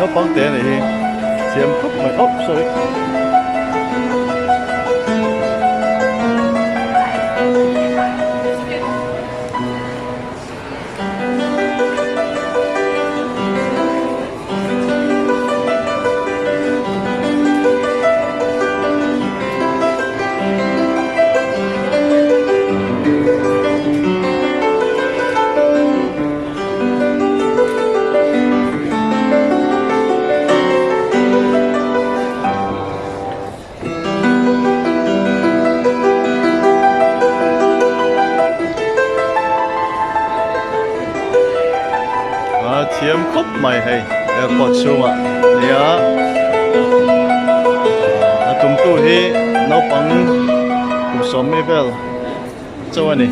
Naupang te anih hi thiam khawp mai oh sorry. A thiam khawp mai hei airport chhungah nia a tumtu hi naupang kum sawm mi vel chauh a ni.